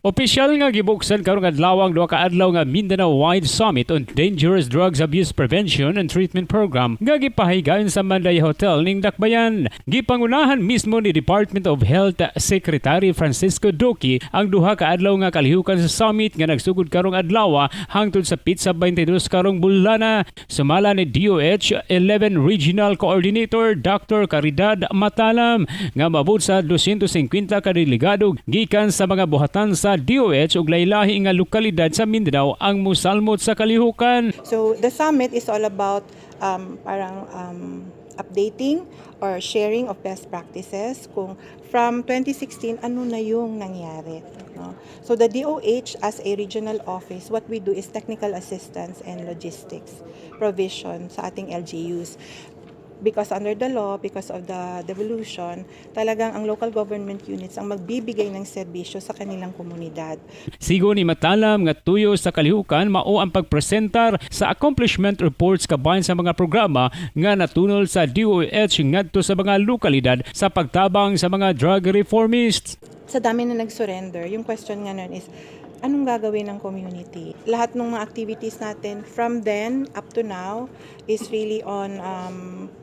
Opisyal nga gibuksan karong adlaw ang duha ka adlaw nga Mindanao Wide Summit on Dangerous Drugs Abuse Prevention and Treatment Program nga gipahigayon sa Mandaya Hotel ning Dakbayan. Gipangunahan mismo ni Department of Health Secretary Francisco Duque ang duha ka adlaw nga kalihukan sa summit nga nagsugod karong adlaw hangtod sa petsa 22 karong bulana. Sumala ni DOH 11 Regional Coordinator Dr. Caridad Matalam nga maabot sa 250 ka delegado gikan sa mga buhatan sa DOH ug lahi-lahi nga lokalidad sa Mindanao ang musalmot sa kalihukan. So the summit is all about parang updating or sharing of best practices kung from 2016, ano na yung nangyari, no? So the DOH as a regional office, what we do is technical assistance and logistics provision sa ating LGUs because under the law, because of the devolution, talagang ang local government units ang magbibigay ng serbisyo sa kanilang komunidad. Sigon ni Matalam nga tuyo sa kalihukan mao ang pagpresentar sa accomplishment reports kabahin sa mga programa nga natunol sa DOH ngadto sa mga lokalidad sa pagtabang sa mga drug reformists. Sa dami na nag-surrender, yung question nga nun is, anong gagawin ng community? Lahat ng mga activities natin from then up to now is really on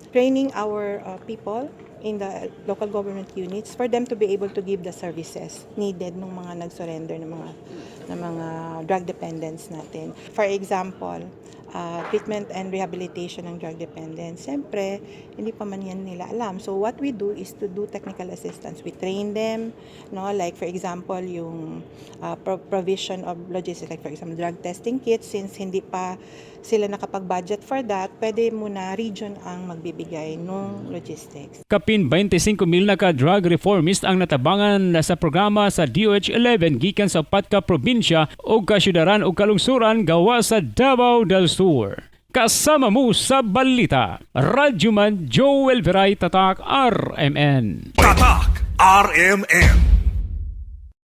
training our people in the local government units for them to be able to give the services needed ng mga nag-surrender ng mga drug dependents natin. For example, treatment and rehabilitation ng drug dependents. Siyempre, hindi pa man yan nila alam. So what we do is to do technical assistance. We train them, no? Like for example, yung provision of logistics, like for example, drug testing kits, since hindi pa sila nakapag-budget for that, pwede muna region ang magbibigay nung logistics. Kapin 25 mil na ka drug reformist ang natabangan sa programa sa DOH 11 gikan sa upat ka probinsya ug kasyudaran ug kalungsuran gawa sa Davao del Sur. Kasama mo sa balita, Radyoman Joel Veray, Tatak RMN. Tatak RMN.